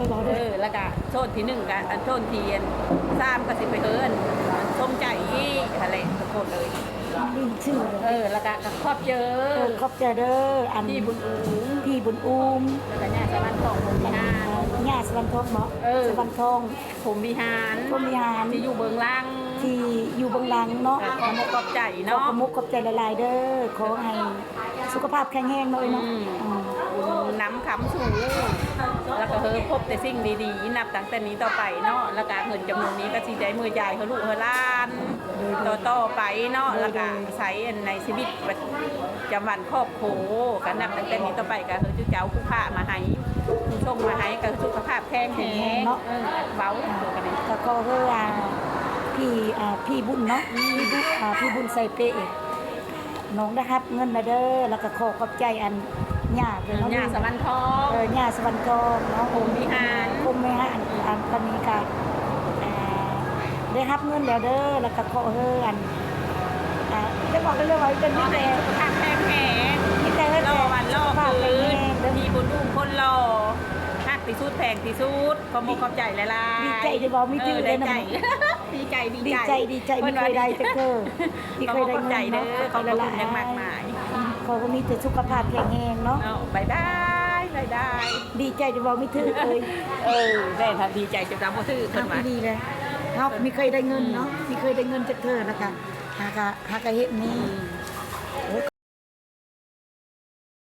ເອີ ແລ້ວກະໂຊນທີໜຶ່ງກະ ອັນໂຊນທີສາມກະຊິໄປເຮີ້ນສົມໃຈອີກຫັ້ນແຫຼະ ທຸກຄົນເອີຍ. ເອີ ແລ້ວກະຂອບໃຈ ເອີ ຂອບໃຈເດີ ອັນ ພີ່ບຸນອູມ ພີ່ບຸນອູມ ແລ້ວກະຍ່າສະຫວັນທອງພົມວິຫານ ຍ່າສະຫວັນທອງເນາະ ເອີ ສະຫວັນທອງພົມວິຫານ ພົມວິຫານ ທີ່ຢູ່ເບື້ອງຫຼັງ ທີ່ຢູ່ເບື້ອງຫຼັງເນາະ. ເອີ ຂອບອົກຂອບໃຈເນາະ ຂອບອົກຂອບໃຈຫຼາຍໆເດີ ຂໍໃຫ້ສຸຂະພາບແຂງແຮງເນາະເອີຍເນາະ. ອືມ ອືມ ບຸນນຳຄຳສູ່ ແລ້ວກະເຮີ້ນພົບແຕ່ສິ່ງດີໆ ນັບຕັ້ງແຕ່ນີ້ຕໍ່ໄປເນາະ ແລ້ວກະເງິນຈຳນວນນີ້ກະຊິໄດ້ເມືອຈ່າຍໃຫ້ລູກໃຫ້ຫຼານ ໂດຍ ຕໍ່ໆໄປເນາະ ໂດຍ ແລ້ວກະ ໂດຍ ໃຊ້ໃນຊີວິດປະຈຳວັນຄອບຄົວ ກະນັບຕັ້ງແຕ່ນີ້ຕໍ່ໄປກະເຮີ້ນເຈົ້າຜູ້ພາມາໃຫ້ ຜູ້ສົ່ງມາໃຫ້ກະສຸຂະພາບແຂງແຮງ ແຂງແຮງເນາະ ເອີ ເວົ້າ ກະຂໍເຮີ້ນ ອ່າ ພີ່ ອ່າ ພີ່ບຸນເນາະ ອືມ ພີ່ບຸນ ອ່າ ພີ່ບຸນໃສ່ເປ ນ້ອງໄດ້ຮັບເງິນແລ້ວເດີ ແລ້ວກະຂໍຂອບໃຈອັນຍ່າເດີເນາະ ຍ່າສະຫວັນທອງ ເອີ ຍ່າສະຫວັນທອງເນາະ ພົມວິຫານ ພົມວິຫານ ອັນຕອນນີ້ກະ ອ່າ ໄດ້ຮັບເງິນແລ້ວເດີ ແລ້ວກະຂໍເຮີ້ນ ອ່າ ຈະບອກເລື່ອງວ່າເປັນ ຂໍໃຫ້ສຸຂະພາບແຂງແຮງ ມີແຕ່ເຮີ້ນ ລໍວັນລໍຄືນ ມີບຸນອຸ້ມຄົນຫຼໍ່ ຮັກທີ່ສຸດແພງທີ່ສຸດ ຂອບອົກຂອບໃຈຫຼາຍໆ. ດີໃຈທີ່ເວົ້າບໍ່ຖືກເລີຍນະ ດີໃຈ ດີໃຈ ດີໃຈ ດີໃຈ ເພິ່ນວ່າດີໃຈ ດີໃຈ ບໍ່ເຄີຍໄດ້ເງິນເນາະ ຂອບໃຈເດີ ຂອບໃຈຫຼາຍໆ ຂອບໃຈຫຼາຍໆ ຂໍໃຫ້ມີແຕ່ສຸຂະພາບແຂງແຮງເນາະ ເນາະ ບາຍບາຍ ບາຍບາຍ. ດີໃຈທີ່ເວົ້າບໍ່ຖືກເລີຍ ເອີ ແມ່ນ ດີໃຈຈົນເວົ້າບໍ່ຖືກ ເພິ່ນວ່າ ດີແລ້ວ ເຮົາບໍ່ເຄີຍໄດ້ເງິນເນາະ ອືມ ບໍ່ເຄີຍໄດ້ເງິນຈັກເທື່ອ ແລ້ວກະຫາກະ ຫາກະເຮັດນີ້ ອືມ